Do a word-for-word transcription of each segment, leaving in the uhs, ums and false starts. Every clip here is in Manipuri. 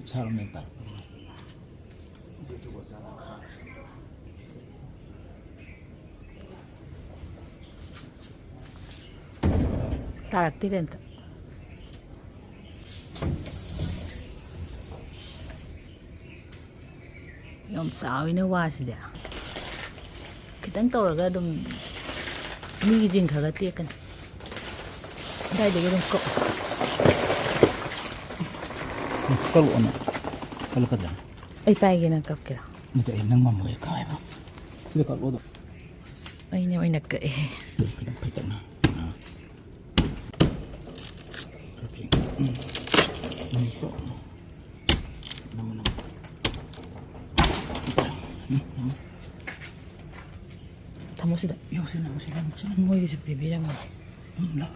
ꯁꯥꯔꯝꯃꯦ ꯇꯥꯏ꯫ ꯇꯥꯔꯛꯇꯦꯔꯦ ꯑꯝꯇ꯫ ꯌꯥꯝ ꯆꯥꯎꯋꯤꯅꯦ ꯋꯥꯁꯤꯗꯤ꯫ ꯈꯤꯇꯪ ꯇꯧꯔꯒ ꯑꯗꯨꯝ ꯃꯤꯒꯤ ꯖꯤꯡ ꯈꯔ ꯈꯔ ꯇꯦꯛꯀꯅꯤ꯫ ꯑꯗꯥꯏꯗꯒꯤ ꯑꯗꯨꯝ ꯀꯛꯑꯣ꯫ ꯀꯛꯂꯛꯑꯣꯅꯦ꯫ ꯀꯛꯂꯛꯀꯗ꯭ꯔꯥ? ꯑꯩ ꯄꯥꯏꯒꯦ, ꯅꯪ ꯀꯛꯀꯦꯔꯥ? ꯅꯠꯇꯦ, ꯑꯩ ꯅꯪ ꯉꯝꯃꯣꯏ ꯀꯥꯏꯕ꯫ ꯁꯤꯗ ꯀꯛꯂꯛꯑꯣ ꯑꯗꯨꯝ꯫ ꯑꯁ, ꯑꯩꯅ ꯑꯣꯏꯅ ꯀꯛꯑꯦ꯫ ꯈꯤꯇꯪ ꯐꯩꯇꯛꯅ꯫ ꯑꯥ꯫ ꯀꯛꯀꯦ꯫ ꯎꯝ꯫ ꯎꯝ, ꯀꯣ꯫ ꯅꯝꯃꯣ, ꯅꯝꯃꯣ꯫ ꯎꯝ, ꯅꯝꯃꯣ꯫ ꯊꯝꯃꯣ ꯁꯤꯗ꯫ ꯌꯦꯡꯉꯨꯁꯦ, ꯅꯝꯃꯨꯁꯦ, ꯅꯝꯃꯨꯁꯦ, ꯅꯝꯃꯨ꯫ ꯃꯣꯏꯒꯤꯁꯨ ꯄꯤꯕꯤꯔꯝꯃꯣ꯫ ꯎꯝ, ꯂꯥꯎ꯫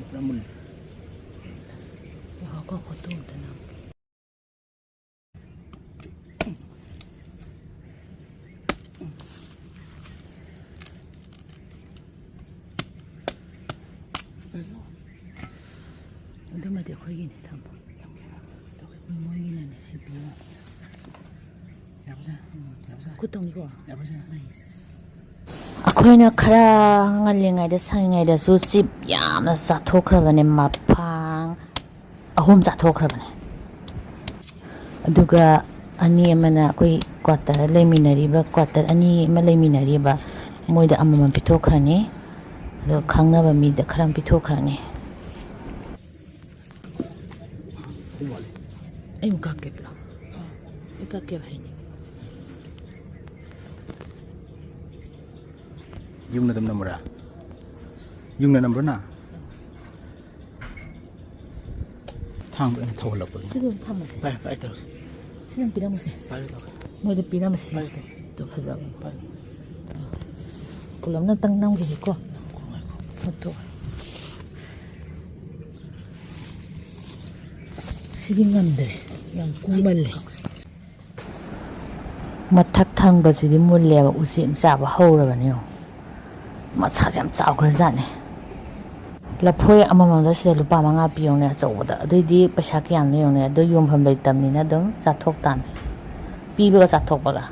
ꯄꯨꯔꯥ ꯃꯨꯜꯂꯦ꯫ ꯉꯥꯏꯈꯣꯀꯣ, ꯐꯣꯇꯣ ꯑꯝꯇ ꯅꯝꯒꯦ꯫ ꯑꯗꯨꯃꯗꯤ ꯑꯩꯈꯣꯏꯒꯤꯅꯤ, ꯊꯝꯃꯣ꯫ ꯃꯣꯏꯒꯤꯅꯅꯦ ꯁꯤ ꯄꯤꯌꯣ꯫ ꯌꯥꯕꯖꯥ? ꯎꯝ꯫ ꯌꯥꯕꯖꯥ? ꯈꯨꯠ ꯇꯧꯅꯤꯀꯣ? ꯌꯥꯕꯖꯥ? Nice꯫ ꯑꯩꯈꯣꯏꯅ ꯈꯔ ꯉꯜꯂꯤꯉꯩꯗ, ꯁꯪꯉꯤꯉꯩꯗꯁꯨ ꯆꯤꯞ ꯌꯥꯝꯅ ꯆꯥꯊꯣꯛꯈ꯭ꯔꯕꯅꯦ, ꯃꯐꯥꯡ ꯑꯍꯨꯝ ꯆꯥꯊꯣꯛꯈ꯭ꯔꯕꯅꯦ꯫ ꯑꯗꯨꯒ ꯑꯅꯤ ꯑꯃꯅ ꯑꯩꯈꯣꯏ ꯀ꯭ꯋꯥꯇꯔ ꯂꯩꯃꯤꯟꯅꯔꯤꯕ, ꯀ꯭ꯋꯥꯇꯔ ꯑꯅꯤ ꯑꯃ ꯂꯩꯃꯤꯟꯅꯔꯤꯕ, ꯃꯣꯏꯗ ꯑꯃꯃꯝ ꯄꯤꯊꯣꯛꯈ꯭ꯔꯅꯤ꯫ ꯑꯗꯣ ꯈꯪꯅꯕ ꯃꯤꯗ ꯈꯔ ꯑꯃ ꯄꯤꯊꯣꯛꯈ꯭ꯔꯅꯤ꯫ ꯑꯩ ꯑꯃꯨꯛ ꯀꯥꯞꯀꯦ, ꯄꯨꯂꯞ꯫ ꯑꯩ ꯀꯥꯞꯀꯦꯕ, ꯍꯩꯅꯤ꯫ ꯌꯨꯝꯅ ꯑꯗꯨꯝ ꯅꯝꯕ꯭ꯔꯥ? ꯌꯨꯝꯅ ꯅꯝꯕ꯭ꯔꯣ ꯅꯪ? ꯊꯥꯡꯗꯣ ꯑꯩꯅ ꯊꯧꯍꯜꯂꯛꯄꯒꯤ꯫ ꯁꯤꯗ ꯑꯗꯨꯝ ꯊꯝꯃꯁꯦ꯫ ꯄꯥꯏ, ꯄꯥꯏ ꯇꯧꯔꯁꯤ꯫ ꯁꯤꯗ ꯑꯗꯨꯝ ꯄꯤꯔꯝꯃꯁꯦ꯫ ꯄꯥꯏ ꯇꯧꯔꯁꯤ꯫ ꯃꯣꯏꯗ ꯄꯤꯔꯝꯃꯁꯦ꯫ ꯄꯥꯏ ꯇꯧꯔꯁꯤ꯫ ꯑꯗꯨ ꯐꯖꯕꯅꯤ꯫ ꯄꯥꯏ꯫ ꯄꯨꯂꯞꯅ ꯇꯪ ꯅꯝꯈꯤꯒꯦꯀꯣ꯫ ꯉꯥꯏꯈꯣ, ꯉꯥꯏꯈꯣ꯫ ꯐꯣꯇꯣ꯫ ꯁꯤꯗꯤ ꯉꯝꯗ꯭ꯔꯦ꯫ ꯌꯥꯝ ꯀꯨꯡꯃꯜꯂꯦ꯫ ꯃꯊꯛ ꯊꯪꯕꯁꯤꯗꯤ ꯃꯨꯜꯂꯦꯕ, ꯎꯆꯦꯛ ꯆꯥꯕ ꯍꯧꯔꯕꯅꯦ ꯌꯦꯡꯉꯣ꯫ ꯃꯁꯥꯁꯦ ꯌꯥꯝ ꯆꯥꯎꯈ꯭ꯔꯖꯥꯠꯅꯦ꯫ ꯂꯐꯣꯏ ꯑꯃꯃꯝꯗ ꯁꯤꯗ ꯂꯨꯄꯥ ꯃꯉꯥ ꯄꯤꯌꯣꯅꯦ ꯑꯆꯧꯕꯗ꯫ ꯑꯗꯨꯏꯗꯤ ꯄꯩꯁꯥ ꯀꯌꯥꯝꯅꯣ ꯌꯦꯡꯉꯨꯅꯦ꯫ ꯑꯗꯨ ꯌꯣꯟꯐꯝ ꯂꯩꯇꯕꯅꯤꯅ ꯑꯗꯨꯝ ꯆꯥꯊꯣꯛ ꯇꯥꯅꯤ꯫ ꯄꯤꯕꯒ ꯆꯥꯊꯣꯛꯄꯒ꯫